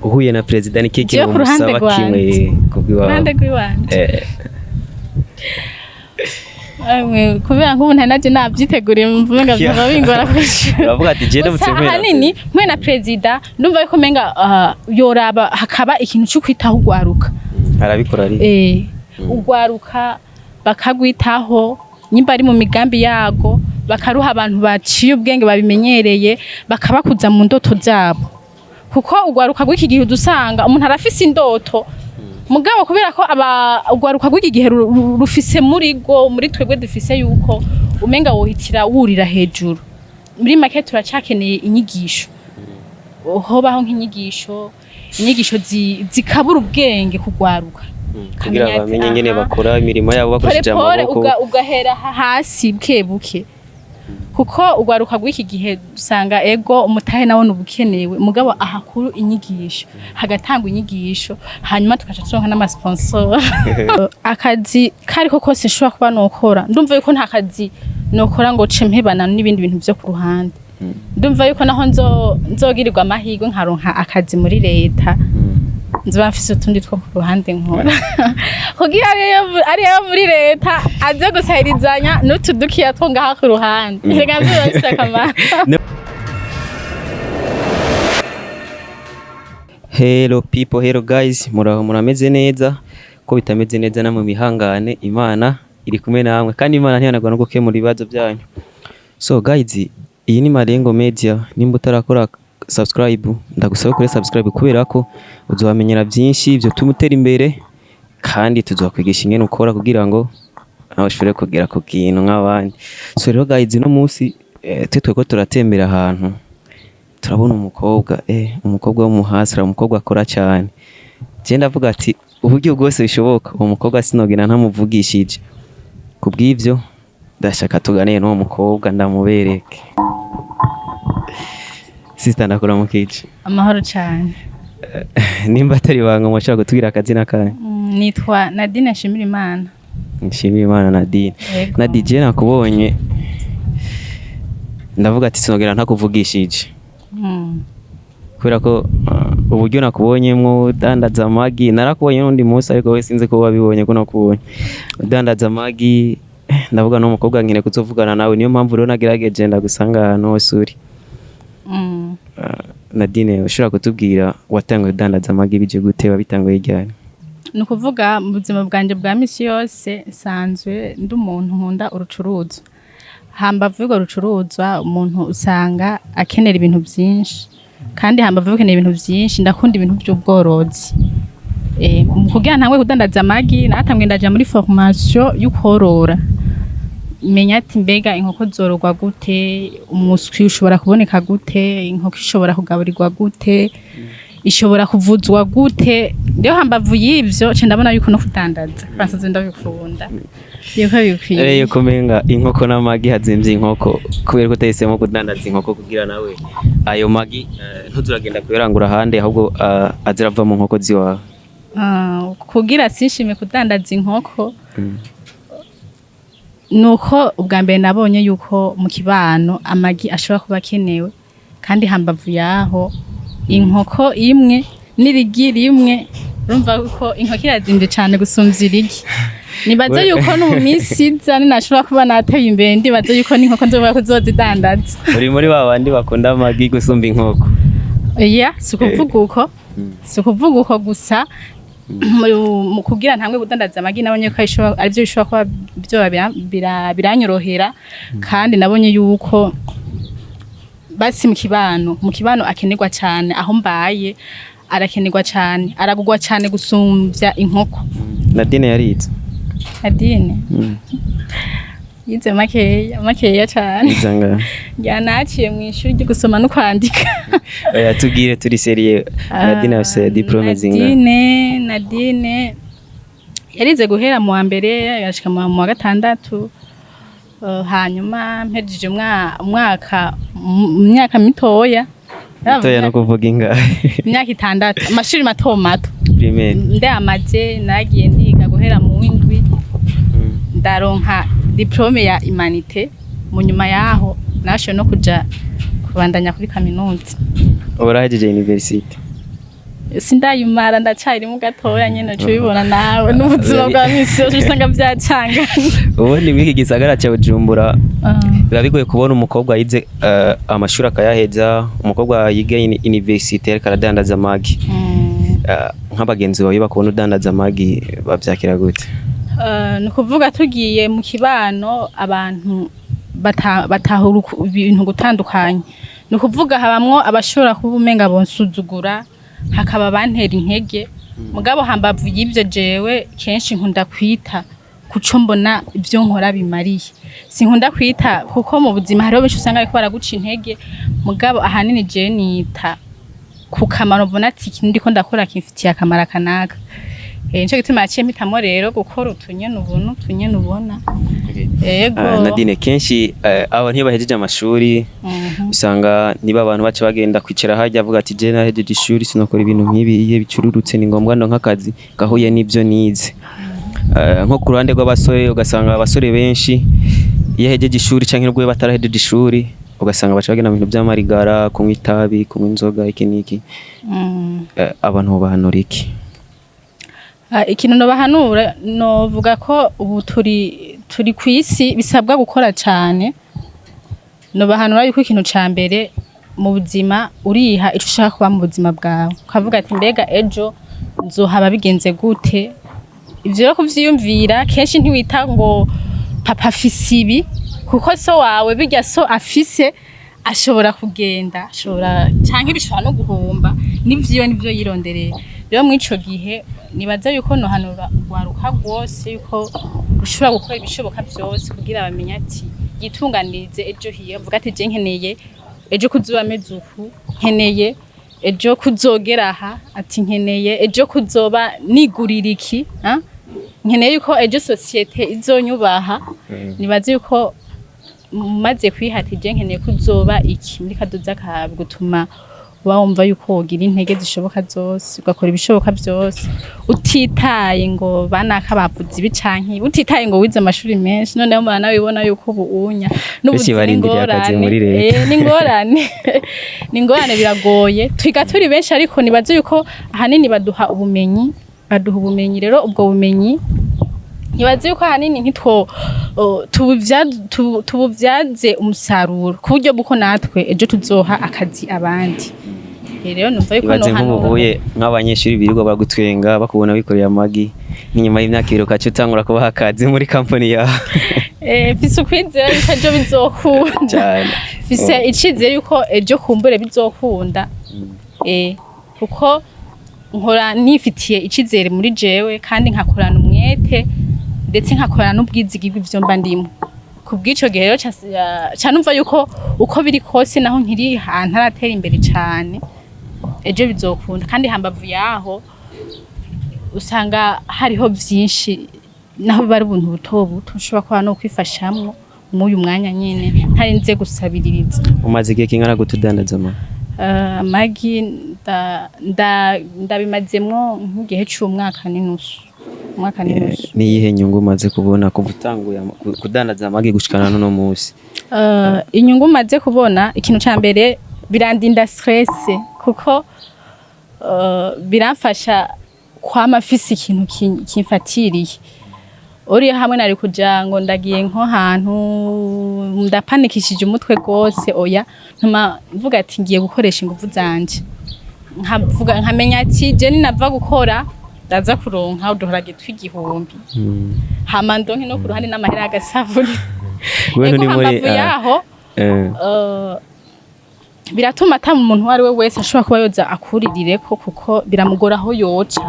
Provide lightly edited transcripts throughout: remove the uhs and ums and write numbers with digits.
Uhuye na perezida ni Jewe kintu ku ruhande umusaba kimwe rwanje. kubw'iwawe? Ruhande rw'iwanje. Amwe, kubera nk'ubu ntari naje navyiteguriye, mvuga byaba bingora kwishura. Uravuga ati je ndamutse Gusa mpuye na ahanini mpuye na perezida, ndumva yuko menga yoraba hakaba ikintu cyo kwitaho ugwaruka. Arabikora ari Ugwaruka bakagwitaho, nyimba ari mu migambi yago bakaruha abantu baciye ubwenge babimenyereye, bakabakuza mu ndoto zabo, kuko ugwaruka rw'iki gihe udusanga umuntu arafise indoto, mugabo kubera ko aba ugwaruka rw'iki gihe rufise muri go, muri twebwe dufise yuko umenga wohitira wurira hejuru. Muri make turacakeneye inyigisho, hobaho nk'inyigisho, inyigisho zikabura ubwenge kugwaruka. Kugira Kamenya ati, bamenye ingene aha. bakora imirimo yabo Pole bakoresheje pole amaboko. Ugahera hasi buke buke, kuko ugwaruka rw'iki gihe usanga ego umutahe nawo nubukenewe, mugabo ahakuru inyigisho, hagatangwa inyigisho, hanyuma tukaca turonka n'amasponsor. Akazi kariko kose nshobora kuba nokora, ndumva yuko nta kazi nokora ngo ce mpebana n'ibindi bintu vyo ku ruhande. Ndumva yuko naho nzogirirwa amahirwe nkaronka akazi muri leta, nzoba mfise utundi two ku ruhande nkora kugira ariyo muri leta aze gusahirizanya n'utu dukiya two ngaha ku ruhande. Reka biba bifise akamaro. Hello people, hello guys, muraho, murameze neza? Ko bitameze neza namwe mihangane, Imana iri kumwe namwe kandi Imana ntiyanagwa no gukemura ibibazo byanyu. So guys, iyi ni Marengo Media, nimba utarakora subscribe ndagusaba kuri subscribe, kubera ko uzobamenyera byinshi byo tumutera imbere, kandi tuzokwigisha ingene ukora kugira ngo nawe ushobore kugera ku kintu nk'abandi. So rero guys, no munsi twe tweko turatembera ahantu turabona umukobwa, umukobwa w'umuhasira, umukobwa akora cyane. Je ndavuga ati uburyo bwose bishoboka uwo mukobwa sinogenda ntamuvugishije. Kubw'ivyo ndashaka tuganire n'uwo mukobwa ndamubereke. Sister, ndakuramukije. Amahoro cyane. Nimba atari ibanga, mushobora kutubwira akazina kanyu? Nitwa Nadine Nshimirimana. Nshimiye Imana Nadine. Yego. Na DJ nakubonye ndavuga ati sinogenda ntakuvugishije, kubera ko uburyo nakubonyemwo udandaza amagi, narakubonye n'undi munsi ariko we sinzi ko wabibonye ko nakubonye udandaza amagi, ndavuga no mukobwa nkene kuzovugana nawe. Niyo mpamvu rero nagerageje ndagusanga ahantu hose uri. Nadine, ushobora kutubwira watanguye udandaza amagi bije gute, wabitanguye ryari? Ni ukuvuga mu buzima bwanjye bwa misi yose nsanzwe ndi umuntu nkunda urucuruzwa. Hambavu y'urwo rucuruzwa, umuntu usanga akenera ibintu byinshi, kandi hambavu yo gukenera ibintu byinshi, ndakunda ibintu by'ubworozi. Mu kugira ntangwe kudandaza amagi, natanguye ndaja muri formation y'ukworora, menya ati mbega inkoko zororwa gute, umuswi ushobora kuboneka gute, inkoko ishobora kugaburirwa gute, ishobora kuvuzwa gute. Rero hambavu y'ivyo ce ndabona yuko no kudandaza basanzwe ndabikunda, yuko bikwiye. Rero yuko umenga inkoko n'amagi hazimvye inkoko, kubera ko utahisemo kudandaza inkoko kugira nawe ayo magi ntuzuragenda kuyarangura ahandi, ahubwo azirava mu nkoko ziwawe? Kugira sinshime kudandaza inkoko, nuko ubwa mbere nabonye yuko mu kibano amagi ashobora kuba akenewe, kandi hambavu yaho inkoko imwe n'irigi rimwe, urumva ko inkoko irazimvye cane gusumvya irigi. Nibaze yuko no mu minsi iza ninashobora kuba nateye imbere, ndibaze yuko n'inkoko nzoba kuzozidandaza. Uri muri ba bandi bakunda amagi gusumba inkoko? Iya, si ukuvuga uko, si ukuvuga uko gusa mu kugira ntangwe kudandaza amagi, nabonye ko arivyo bishobora kuba vyoba biranyorohera, kandi nabonye yuko basi mu kibano akenerwa cyane, aho mbaye arakenerwa cyane, aragurwa cyane gusumvya inkoko. Nadine yarize? Nadine yize makeya makeya cyane. Yize angahe? Njya naciye mu ishuri ryo gusoma no kwandika. Oya, tubwire turi sérieux, Nadine afise diplôme zingahe? Nadine yarize guhera mu wa mbere yashika mu wa gatandatu. Hanyuma mpejeje umwaka mu myaka mitoya. Mitoya no kuvuga ingahe? Imyaka 6, amashuri mato mato. Primaire. Ndayamaze, nagiye ndiga guhera mu w'indwi, ndaronka diplôme ya humanités. Mu nyuma yaho nashoboye no kuja kubandanya kuri kaminuza. Urahejeje université? Sindayimara, ndacarimo gatoya nyene, uca ubibona nawe n'ubuzima bwa misi yose usanga vyacanganye. Ubundi mw'iki gisagara ca Bujumbura biba bigoye kubona umukobwa yize amashuri akayaheza, umukobwa yiga université ariko aradandaza amagi. Nk'abagenzi bawe bakubona udandaza amagi bavyakira gute? Ni ukuvuga tugiye mu kibano, abantu batahura ibintu gutandukanye. Ni ukuvuga habamwo abashobora kuba umenga bonsuzugura, hakaba bantera intege. Mugabo hambavu y'ivyo, jewe kenshi nkunda kwita kuco mbona ivyo nkora bimariye. Sinkunda kwita, kuko mu buzima hariho benshi usanga bariko baraguca intege, mugabo ahanini jewe nita ku kamaro mbona ati iki ndiko ndakora kimfitiye akamaro kanaka. Nico gituma yaciye mpitamwo rero gukora utunyene ubona, utunyene ubona. Ego. Nadine, kenshi abantu iyo bahejeje amashuri usanga niba abantu baca bagenda kwicara harya, avuga ati je nahejeje ishuri sinokora ibintu nk'ibi, iyo bicururutse ni ngombwa ndonke akazi gahuye n'ivyo nize. Nko ku ruhande rw'abasore, ugasanga abasore benshi iyo ahejeje ishuri canke nubwo batarahejeje ishuri, ugasanga baca bagenda mu bintu vy'amarigara, kunywa itabi, kunywa inzoga, iki n'iki. Abantu bahanura iki? Ikintu nobahanura, novuga ko ubu turi kw'isi bisabwa gukora cane. Nobahanura yuko ikintu ca mbere mu buzima uriha ico ushaka kuba mu buzima bwawe, ukavuga ati mbega ejo nzohaba bigenze gute? Ivyo rero kuvyiyumvira kenshi ntiwita ngo papa afise ibi, kuko so wawe birya so afise ashobora kugenda, ashobora canke bishobora no guhomba, n'ivyiwe nivyo yirondereye. Rero mw'ico gihe nibaza yuko nohanura urwaruka rwose yuko rushobora gukora ibishoboka vyose kugira bamenye ati yitunganirize ejo hiye, avuga ati je nkeneye ejo kuzoba meze uku, nkeneye ejo kuzogera aha, ati nkeneye ejo kuzoba nigurira iki, ah? Nkeneye yuko ejo société izonyubaha. Nibaze yuko maze kwihata ije nkeneye kuzoba iki muri kadoza kawe, gutuma uba wumva yuko wogira intege zishoboka zose, ugakora ibishoboka byose, utitaye ngo banaka bavuze ibi canke utitaye ngo wize amashuri menshi. Noneho mwana wibona yuko ubu unya Benshi barindiriye akazi muri leta. N'ingorane, n'ingorane, biragoye. Twiga turi benshi, ariko nibaze yuko ahanini baduha ubumenyi, baduha ubumenyi. Rero ubwo bumenyi ntibaze yuko ahanini ntitwo tubuvyaze umusaruro ku buryo bw'uko natwe ejo tuzoha akazi abandi. Rero numva yuko Ibaze nohanura nk'ubuhuye nk'abanyeshuri birirwa bagutwenga bakubona wikoreye amagi, nk'inyuma y'imyaka 2 ukaca utangura kubaha akazi muri kampani yawe. Mfise ukwizera yuko ejo bizokunda. Cyane. Mfise icizere yuko ejo kumbure bizokunda, kuko nkora nifitiye icizere muri jewe, kandi nkakorana umwete, ndetse nkakorana n'ubwizigirwa ivyo mba ndimo. Kubw'ico gihe rero ca numva yuko uko biri kose, naho nkiri ahantu ntaratera imbere cane, ejo bizokunda. Kandi hambavu yaho usanga hariho vyinshi, naho biba ari ubuntu buto buto nshobora kuba no kwifashamwo mw'uyu mwanya nyene ntarinze gusabiririza. Umaze igihe kingana gute udandaza amagi? Amagi ndabimazemwo nk'igihe c'umwaka n'inusu, umwaka n'inusu. Niyihe nyungu umaze kubona kuva utanguye kudandaza amagi gushikana n'uno munsi? Inyungu maze kubona, ikintu ca mbere birandinda stress, kuko biramfasha kwama mfise ikintu kimfatiriye. Uriya hamwe nari kuja ngo ndagiye nko hantu ndapanikishije umutwe gose, oya, ntuma mvuga ati ngiye gukoresha inguvu zanje, nkavuga nkamenya ati je ninava gukora ndaza kuronka uduharage tw'igihumbi, hama ndonke no ku ruhande n'amahera y'agasabuni. Wewe Ego, nturi muri hambavu yaho biratuma ata umuntu uwo ari we wese ashobora kuba yoza akuririreko, kuko biramugora aho yoca,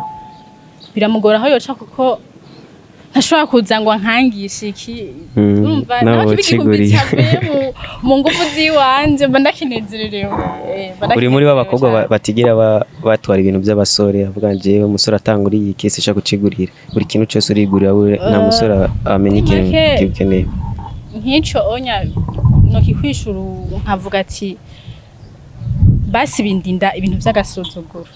biramugora aho yoca, kuko ntashobora kuza ngo ankangishe iki. Urumva nawe naho kiba igihumbi wociguriye. cavuye mu nguvu ziwanje, mba ndakinezererewe. Mba Uri muri ba ndakinezerewe bakobwa cane. Batigera batwara ibintu by'abasore, avuga jewe umusore atanga uriyi kese ushaka kucigurira buri kintu cyose urigurira wewe, nta musore amenya ikintu ukeneye. Nk'ico onya nokikwishura nkavuga ati basi bindinda ibintu vy'agasuzuguro.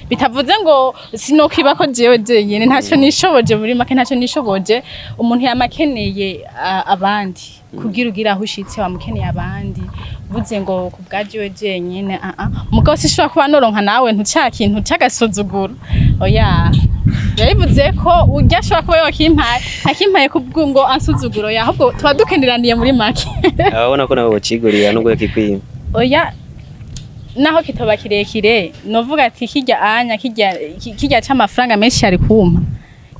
Bitavuze ngo sinokwiba ko jewe jenyine ntacyo nishoboje. Muri make, ntacyo nishoboje. Umuntu yamakeneye abandi kugira ugire aho ushitse, wamukeneye abandi. Uvuze ngo ku bwa jewe jenyine, ah ah, mugabo sishobora kuba noronka nawe ntuca kintu c'agasuzuguro, oya. Yabivuze ko urya ashobora kuba yokimpaye, ntakimpaye kubwo ngo ansuzuguro ya, ahubwo tuba dukeneraniye muri make. Ababona ko nawe wocigurira nubwo yakikwima. Oya, naho kitoba kirekire, novuga ati kirya anya kirya c'amafaranga menshi yari kumpa,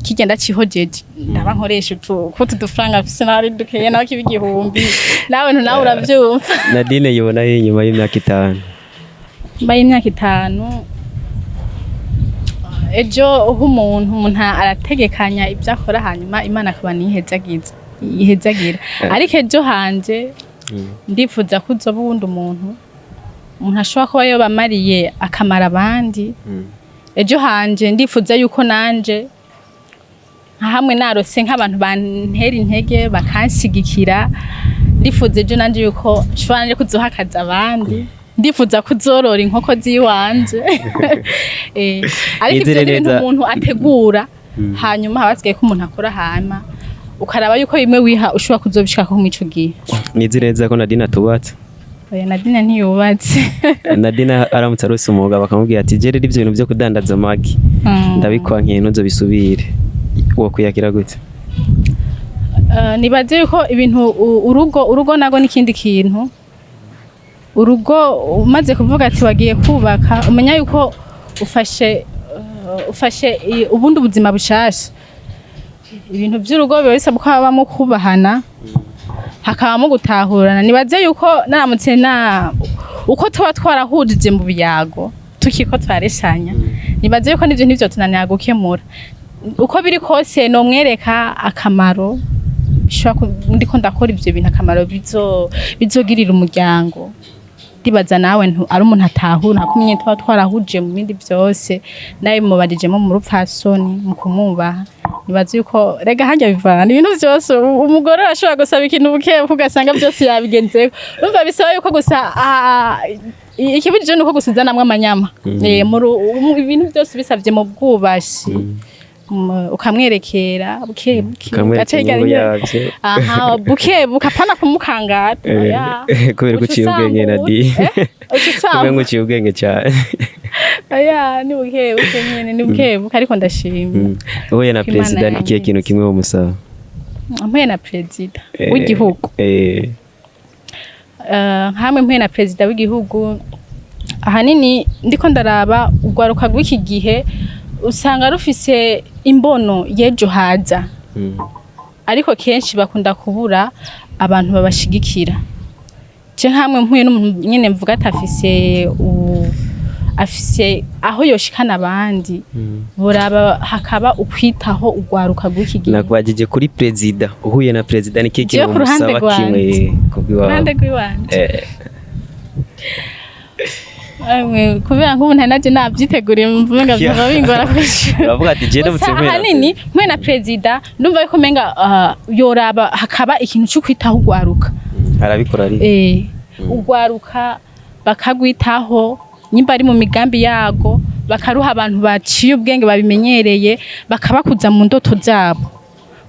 kirya ndacihojeje, ndaba nkoresha utu kutu dufaranga mfise, naho ari dukeya, naho kiba 1000, nawe ntu nawe uravyumva. Nadine yibona inyuma y'imyaka 5? Mbaye imyaka 5, ejo h'umuntu, umuntu arategekanya ibyo akora, hanyuma Imana akaba niyihezagiza yihezagira. Ariko ejo hanje ndifuza ko uzoba uwundi umuntu ashobora kuba yobamariye akamara abandi. Ejo hanje ndifuza yuko nanje nka hamwe narose nk'abantu bantera intege, bakanshigikira, ndifuza ejo nanje yuko nshobora nanje kuzoha akazi abandi. Ndifuza kuzorora inkoko ziwanje. Ariko Nizere ivyo ni ibintu neza. umuntu ategura, hanyuma haba hasigaye ko umuntu akora, hanyuma ukaraba yuko bimwe wiha ushobora kuzobishikako mw'ico gihe. Nizere neza ko Nadine atubatse. Oya, Nadine ntiyubatse. Nadine aramutse arose umugabo akamubwira ati: "Je rero ivyo bintu vyo kudandaza amagi ndabikwankiye, ntuzobisubire", wo kwiyakira gute? Nibaze yuko ibintu urugo nago n'ikindi kintu. Urugo, umaze kuvuga ati wagiye kubaka, umenya yuko ufashe ubundi buzima bushasha. Ibintu by'urugo biba bisaba ko habamo kubahana, hakabamo gutahurana. Nibaze yuko naramutse na uko tuba twarahurije mu biyago tukiko twareshanya, nibaze yuko n'ivyo ntivyo tunanira gukemura. Uko biri kose nomwereka akamaro bishobora ndiko ndakora ivyo bintu, akamaro bizogirira umuryango. Ndibaza nawe ari umuntu atahura ntakumye tuba twarahuje mu bindi byose, nawe mubarijemo mu rupfasoni, mu kumwubaha. Nibaza yuko rega harya bivana ibintu byose. Umugore arashobora gusaba ikintu buke buke, ugasanga byose yabigenzeko. Urumva bisaba yuko gusa ikibujije nuko gusa uzanamwe amanyama. Ibintu byose bisabye mu bwubashi, ukamwerekera buke buke. Ukamwereka ugaca inyungu hirya. yavyo. Aha, buke buke, apana kumukangata. Oya. Kubera ko Uca uciye ubwenge, usanga Nadine. Uca Kubera usanga ngo uciye ubwenge cyane. Oya, ni buke buke nyene, ni buke buke, ariko ndashima. Uhuye na Imana perezida, ni ikihe kintu yangize. kimwe womusaba? Mpuye na perezida w'igihugu? Hamwe mpuye na perezida w'igihugu, ahanini ndiko ndaraba urwaruka rw'iki gihe, usanga rufise imbono y'ejo haza, ariko kenshi bakunda kubura abantu babashigikira. Je nkamwe mpuye n'umuntu nyene mvuga ati afise aho yoshikana abandi, boraba hakaba ukwitaho urwaruka rw'iki gihe. Nakubajije kuri perezida. Uhuye na perezida, ni ikihe Jewe kintu ku ruhande womusaba kimwe rwanje. kubw'iwawe? Ruhande rw'iwanje? Amwe, kubera nk'ubu ntari naje navyiteguriye, mvuga vyova bingora kwishura. Uravuga ati je ndamutse Gusa mpuye na ahanini mpuye na perezida, ndumva yuko umenga yoraba hakaba ikintu cyo kwitaho urwaruka. Arabikora ari Urwaruka bakagwitaho, nyimba ari mu migambi yago, bakaruha abantu baciye ubwenge babimenyereye, bakabakuza mu ndoto zabo,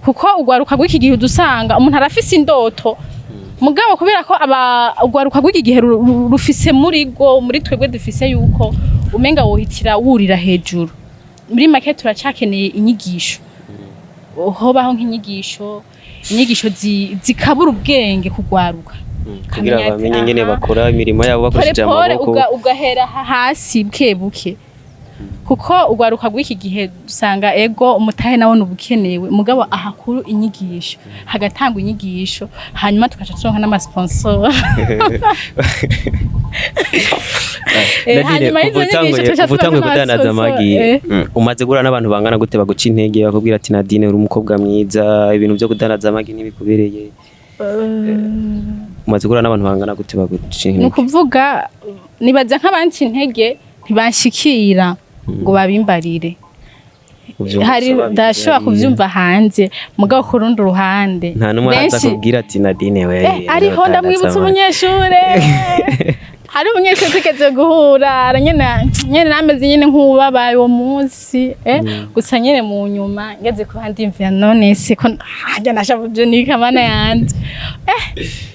kuko urwaruka rw'iki gihe udusanga umuntu arafise indoto, mugabo kubera ko aba urwaruka rw'iki gihe rufise muri go, muri twebwe dufise yuko umenga wohitira wurira hejuru. Muri make turacakeneye inyigisho, hobaho nk'inyigisho, inyigisho zikabura ubwenge kugwaruka. Kugira Ukamenya ati, bamenye ingene aha, bakora imirimo yabo pore bakoresheje pore amaboko. Ugahera hasi buke buke, kuko urwaruka rw'iki gihe usanga ego umutahe nawo ubukenewe, mugabo ahakuru inyigisho, hagatangwa inyigisho, hanyuma tugaca turonka n'amasponsor. Nadine, Hanyuma kuva y'izo utanguye nyigisho tugaca kuva utanguye turonka kudandaza n'amasponsor, amagi, umaze guhura n'abantu bangana gute baguca intege, bakubwira ati: "Nadine, uri umukobwa mwiza, ibintu byo kudandaza amagi ntibikubereye"? Umaze guhura n'abantu bangana gute baguca Ni intege? ukuvuga nibaza nk'abanca intege ntibanshikira ngo babimbarire. Uvyumva Hari gusa babivuga ndashobora hariya. kuvyumva hanze, mugabo ku rundi ruhande Nta n'umwe araza benshi kubwira ati: "Nadine we, Ariho ndamwibutsa udandaza amagi." umunyeshure. Hari umunyeshuri twigeze guhura, nyene nyene nameze nyene nk'ubabaye uwo munsi, gusa nyene mu nyuma ngeze kuba ndimvira, none se ko harya nashavuje nika, mana yanje,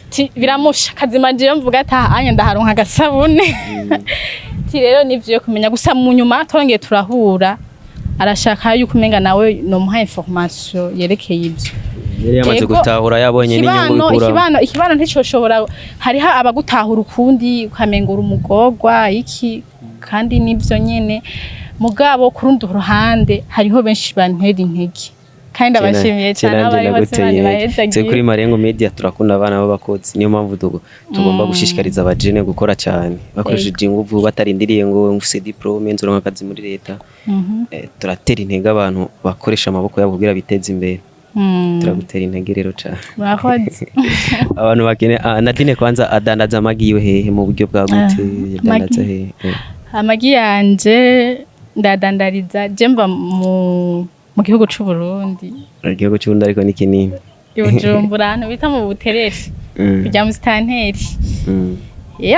ti biramusha kazima. Jewe mvuga ati aha anya ndaharonka agasabune. Ti rero nivyo kumenya gusa. Mu nyuma twongeye turahura, arashaka yuko umenga nawe nomuha information yerekeye ivyo. Yari yamaze Ego, gutahura, yabonye n'inyungu ikibano bikura. Ikibano nticoshobora. Hariho abagutahura ukundi, ukamengura umugorwa iki, kandi nivyo nyene. Mugabo ku rundi ruhande hariho benshi bantera intege, kandi ndabashimiye cyane aho bari hose, bari Twe bahezagiye. kuri Marengo Media turakunda abana b'abakozi, niyo mpamvu tugomba gushishikariza abajene gukora cyane bakoresheje inguvu, batarindiriye ngo mfise diplôme nzoronka akazi muri leta. Turatera intege abantu bakoresha amaboko yabo kugira biteze imbere. Turagutera intege rero cyane. Murakoze. Abantu bakene, Nadine kwanza adandaza amagi yiwe hehe mu buryo bwagutse? Adandaza Amagi. hehe? Amagi yanje ndadandariza, je mba mu gihugu c'u Burundi. Igihugu cy'Uburundi ariko ni kinini. I Bujumbura, ahantu bita mu Buterere, kurya musitanteri.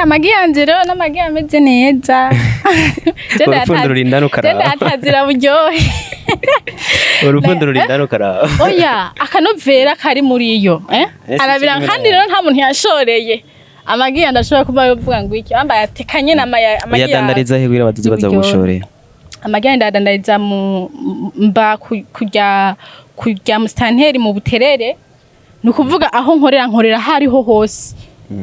Amagi yanje rero n'amagi ameze neza. Je Urufundo rurindana je ukaraba. Ndatazira buryohe. Urufundo rurindana ukaraba. Oya, akanovera kari muri yo, eh? Ese Arabira kimwe kandi na- rero nta muntu yashoreye amagi yanje ashobora kuba yovuga ngo iki bambaye atekanye n'amaya amagi yawe. Uyadandariza he kugira abaduzi baza Y'uburyohe. kugushorera? Amagi yanje ndadandariza mu mba kurya musitanteri mu Buterere. Ni ukuvuga aho nkorera, nkorera aho ariho hose. Nko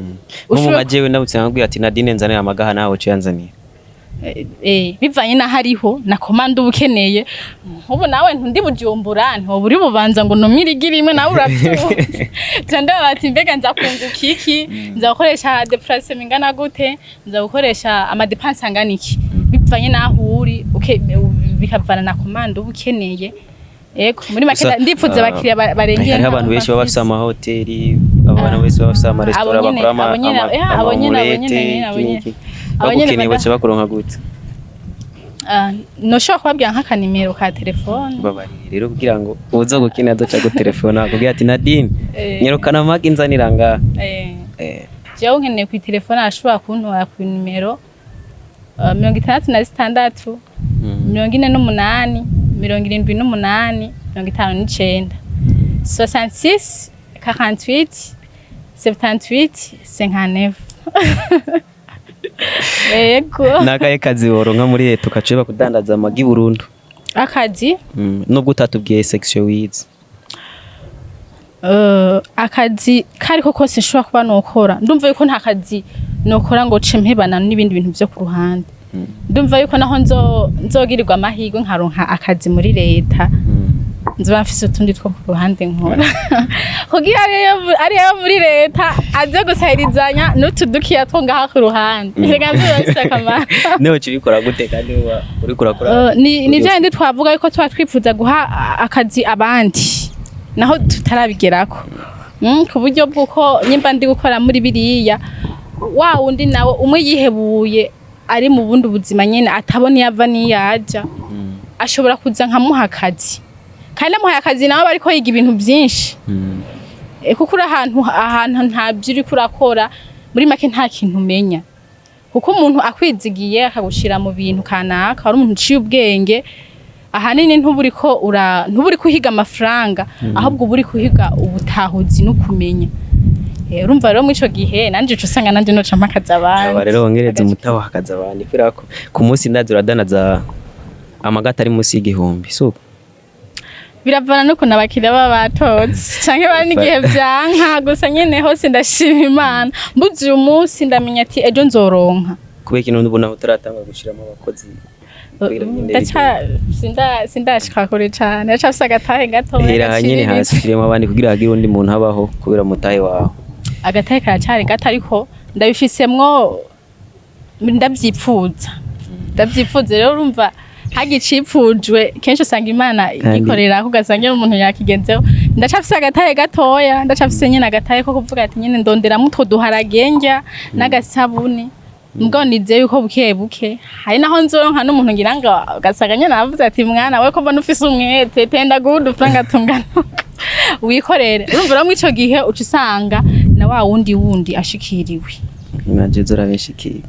mu Ushobora- majewe ndamutse nkabwira ati Nadine nzanira amagaha, nawe uciye yanzaniye? Bivanye n'aho ariho na commande uba ukeneye. Nk'ubu nawe ntundi Bujumbura, ntiwoba uri bubanza ngo numire igi rimwe, nawe uravyumva. Nca ndaba ati mbega nza kunguka iki, nza gukoresha déplacement ingana gute, nza gukoresha ama dépenses angana iki, bivanye n'aho uri, bikavana na commande uba ukeneye. Ego, muri make Gusa, ndipfuza abakiriya barengeye. Hariho abantu benshi baba bafise amahoteli, abantu benshi baba bafise amaresitora, Abo nyene, bakora abo nyene, abo nyene, abo ama omelette, nyene, abo nyene. iki n'iki. Abo nyene. Bagukeneye baca bakuronka gute? Ah, noshobora kubabwira nk'akanimero ka telefone. Babarire rero kugira ngo uza gukina azoca gutelefona kugira ati Nadine, nyarukana amagi nzanira ngaha. Jewe nkeneye ku telefone, arashobora kuntora ku nimero 66 48 78 59, 66 48 78 59. Yego. Nakahe kazi woronka muri leta ukaciba kudandaza amagi burundu? Akazi? Nubwo utatubwiye section wize. Akazi kariko kose nshobora kuba nokora, ndumva yuko nta kazi nokora ngo ce mpebana n'ibindi bintu vyo ku ruhande. Ndumva yuko naho nzogirirwa amahirwe nkaronka akazi muri leta, nzoba mfise utundi two ku ruhande nkora kugira ariyo muri leta aze gusahirizanya n'utu dukiya two ngaha ku ruhande. Reka vyo bifise akamaro. Niho ukibikora gute kandi uba uriko urakora? Ni vya bindi twavuga yuko tuba twifuza guha akazi abandi naho tutarabigerako, ku buryo bw'uko nyimba ndi gukora muri biriya, wa wundi nawe umwe yihebuye ari mu bundi buzima nyene atabona iyo ava n'iyo aja, ashobora kuza nkamuha akazi, kandi amuhaye akazi nawe aba ariko yiga ibintu byinshi. Kuko uri ahantu ntabyo uriko urakora, muri make nta kintu umenya, kuko umuntu akwizigiye akagushira mu bintu kanaka, ari umuntu uciye ubwenge, ahanini ntuba uriko uhiga amafaranga, ahubwo uba uriko uhiga ubutahuzi no kumenya. Urumva rero muri ico gihe nanje uca usanga nanje noca mpakaza abandi. Aba rero wongereza umutaho hakaza abandi, kubera ko ku munsi ndazi uradanaza amagata ari munsi y'igihumbi, si uko? Biravana n'ukuntu abakiriya baba batotse canke bari n'igihe vyanka. Gusa nyene hose ndashima Imana, mbuze uyu munsi ndamenya ati ejo nzoronka. Kubera ikintu ubona utaratanga gushiramo abakozi kugira bigende? Sindashika kure cane, ndacafise agatahe gatoya. Hera nyene hasi ushiremo abandi kugira hagire undi muntu abaho kubera umutahe wawe. Agatahe karacari gato, ariko ndabifisemwo, ndavyipfuza, ndavyipfuza. Rero urumva hagicipfujwe kenshi usanga Imana Kandi- igikorera, ugasanga umuntu yakigenzeho. Ndacafise agatahe gatoya, ndacafise nyene agatahe ko kuvuga ati nyene ndonderamwo utwo duharage ndya n'agasabuni. Mbwo nizeye yuko buke buke hari naho nzoronka n'umuntu ngira ngo ugasanga nyene aravuze ati mwana we, ko mbona ufise umwete, tenda guha udufaranga tungana wikorere. Urumva rero muri ico gihe uca usanga na wa wundi wundi ashikiriwe. Nanje zorabeshikirwa.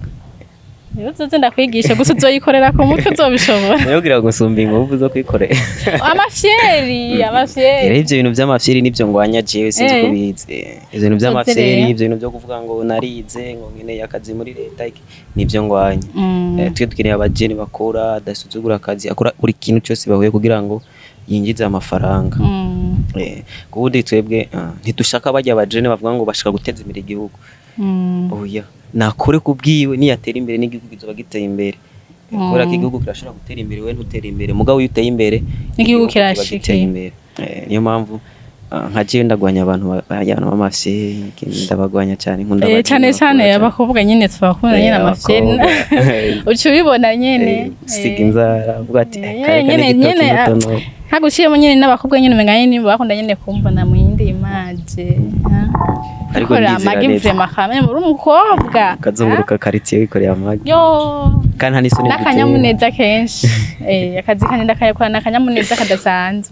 Rero uzoze ndakwigisha, gusa uzoyikorera ku mutwe, uzobishobora? Nayo gusumba inguvu zo kwikorera. Amafyeri, amafyeri. Rero ivyo bintu vy'amafyeri nivyo ngwanya jewe, sinzi Eh. ko ubizi. Ivyo bintu vy'amafyeri, rero. ivyo bintu vyo kuvuga ngo narize, ngo nkeneye akazi muri leta, iki, nivyo ngwanya. Twe dukeneye abajene bakora, adasuzugura akazi, akora buri kintu cyose bahuye kugira ngo yinjize amafaranga. Kubundi twebwe ntidushaka barya abajene bavuga ngo bashaka guteza imbere igihugu. Oya, nakore kubwiwe, niyatera imbere n'igihugu kizoba giteye imbere. Kubera ko igihugu kirashobora gutera imbere we ntutere imbere, mugabo iyo uteye imbere n'igihugu kiba kirashika. giteye imbere. Niyo mpamvu nka jewe ndagwanya abantu abantu b'amafye, ndabagwanya cyane, nkunda Eh, abajene cane bakora cane cane. abakobwa nyene tubakunda nyene amafyeri. Abakobwa. Uca ubibona nyene. Gusiga inzara, uvuga ati kare nyene kane nyene gitoki n'utono. Ntaguciyemo nyene, n'abakobwa nyene umenga nyene bakunda nyene kumbona mu yindi image. Ariko Korera ndizera amagi neza. vraiment kame muri umukobwa. Ukazunguruka quartier wikoreye amagi. Yo. Kandi nta n'isoni bigutera. N'akanyamuneza kenshi. Akazi kanje ndakayakora n'akanyamuneza kadasanzwe.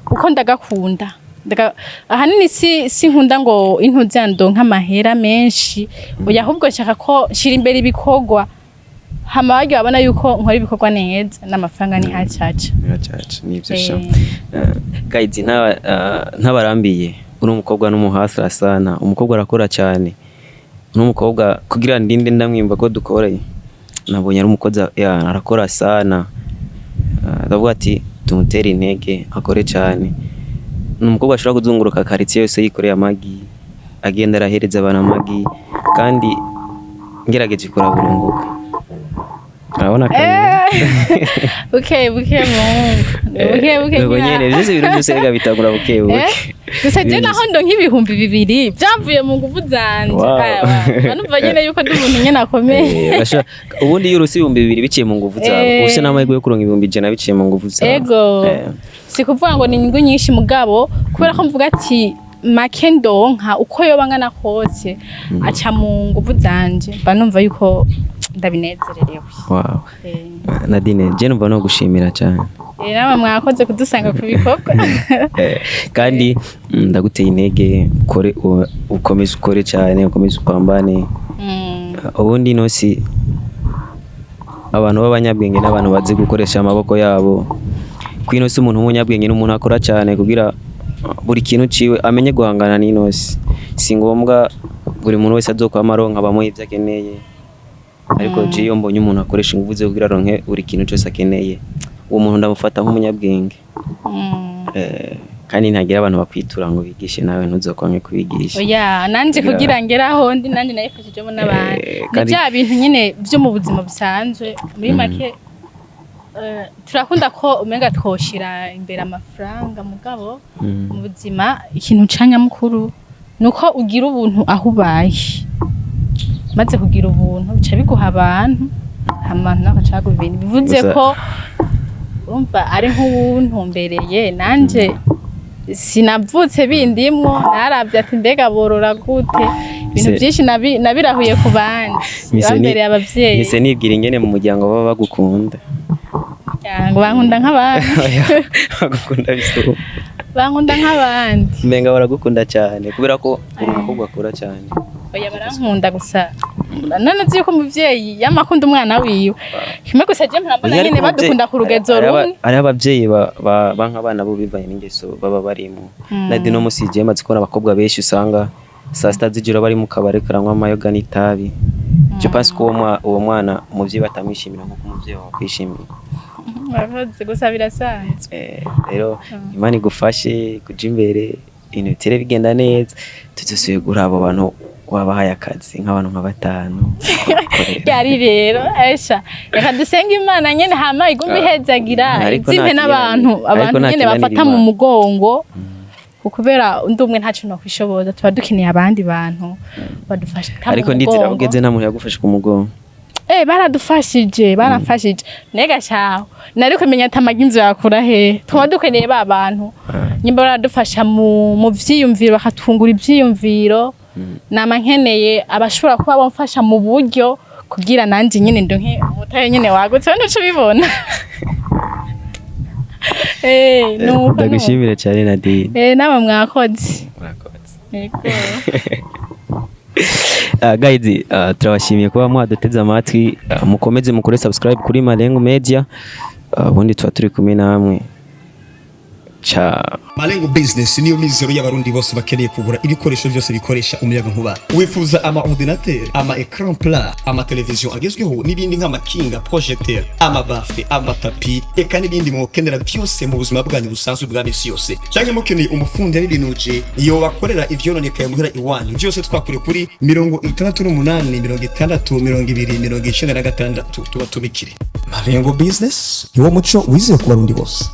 Kuko ndagakunda. Ahanini si nkunda ngo intuzi ndonka amahera menshi, oya, ahubwo nshaka ko nshira imbere ibikorwa, hama barya babona yuko nkora ibikorwa neza, n'amafaranga ni hacaca. Biracaca nivyo sha. Eh. Guys, ntabarambiye, uno mukobwa n'umuhasira sana, umukobwa arakora cyane. Uno mukobwa kugira ndinde ndamwimva ko dukoreye, nabonye ari umukozi ya, arakora sana. Ndavuga ati tumutere intege akore cyane. Ni umukobwa ashobora kuzunguruka quartier yose yikoreye amagi, agenda arahereza abantu amagi, kandi ngerageje kuraburunguka urabona ko Buke buke muhungu, buke buke. Nuko nyene vyose, ibintu byose rega bitangura buke buke. Gusa je naho ndonka 2000 byavuye mu nguvu zanje. Wow. Aya, wow. Numva nyene yuko ndi umuntu nyene akomeye. Ubundi iyo urose 2000 biciye mu nguvu zawe, ufise n'amahirwe yo kuronka 100,000 biciye mu nguvu zawe. Ego. Si kuvuga ngo ni inyungu nyinshi, mugabo kubera ko mvuga ati make ndonka uko yoba angana kose aca mu nguvu zanje, mba numva yuko ndabinezererewe. Wow. Nadine, je numva no gushimira cyane. Namwe mwakoze kudusanga ku bikorwa. Kandi ndaguteye intege, ukore, ukomeze ukore cyane, ukomeze upambane. Ubundi ino si abantu b'abanyabwenge n'abantu bazi gukoresha amaboko yabo. Kwino si umuntu w'umunyabwenge n'umuntu akora cyane kugira buri kintu ciwe amenye guhangana n'ino si. Si ngombwa buri muntu wese azokwama aronka bamuha ivyo akeneye, ariko je iyo mbonye umuntu akoresha inguvu ze kugira aronke buri kintu cyose akeneye, uwo muntu ndamufata nk'umunyabwenge. Kandi ntagira abantu bakwitura ngo bigishe, nawe ntuzokwange kubigisha. Oya, nanje kugira ngere aho ndi, nanje nayifashijemo n'abandi. Ni bya bintu nyine byo mu buzima busanzwe. Muri make, turakunda ko umenga twoshira imbere amafaranga, mugabo mu buzima ikintu ca nyamukuru nuko ugira ubuntu aho ubaye. Maze kugira ubuntu bica biguha abantu, hama nawe agaca aguha ibintu, bivuze ko urumva ari nk'uwuntumbereye. Nanje sinavutse bindimwo, naravye ati mbega borora gute ibintu byinshi, nabirahuye ku bandi bambereye abavyeyi. Mise nibwira ingene mu muryango baba bagukunda. Ngo bankunda nk'abandi. Bagukunda bisumba. Bankunda nk'abandi. Umenga baragukunda cyane kubera ko uri umukobwa akora cyane. Oya, barankunda, gusa none uzi yuko umuvyeyi yamakunda umwana wiwe kimwe, gusa je mpora Oya, nyene ariko badukunda ku rugezo rumwe. Hariho abavyeyi banka abana bo bivanye n'ingeso baba barimo. Nadi no musi je maze kubona abakobwa benshi usanga saa sita z'ijoro bari mu kabari karanywa amayoga n'itabi. Je pense ko uwo mwana umuvyeyi batamwishimira nkuko umuvyeyi wawe akwishimiye. Murakoze, gusa birasanzwe. Rero Imana igufashe kuja imbere, ibintu bitere bigenda neza, tuzosubiye guhura abo bantu wabahaye akazi, nk'abantu nka batanu bakorera. Ryari rero esha, reka dusenge Imana nyene hama igume ihezagira Ariko izimpe nta n'abantu kinanira- abantu ariko nta nyene kinanira bafata mu Imana. mugongo, kubera undi umwe ntaco nokwishoboza, tuba dukeneye abandi bantu badufasha mu Ariko ndizera mugongo. ugeze nta muntu yagufashe ku mugongo. Baradufashije, baramfashije. Nega caho nari kumenya ati amagi inzu yakura he? Tuba dukeneye ba bantu nyimba baradufasha mu vyiyumviro, bakatwungura ivyiyumviro. Nama nkeneye abashobora kuba bamfasha mu buryo kugira nanje nyene ndonke umutahe nyene wagutse, wenda uca ubibona. Nuko nuko. Ndagushimire cyane, Nadine. Namwe mwakoze. Murakoze. Yego. Guys, turabashimiye kuba mwaduteze amatwi. Mukomeze mukore subscribe kuri Malengo Media. Ubundi tuba turi kumwe namwe. Ciao. Malengo Business niyo mizero y'Abarundi bose bakeneye kugura ibikoresho byose bikoresha umuyaga nkuba. Wifuza ama ordinateur, ama écran plat, ama television agezweho n'ibindi nk'amakinga, projecteur, ama baffle, ama tapis, eka n'ibindi mwokenera byose mu buzima bwanyu busanzwe bwa misi yose. Cyangwa mukeneye umufundi yabibinuje iyo bakorera ivyononekaye muhira iwanyu, byose twakure kuri 68 60 20 96, tubatumikire. Malengo Business niwo muco wizewe ku Barundi bose.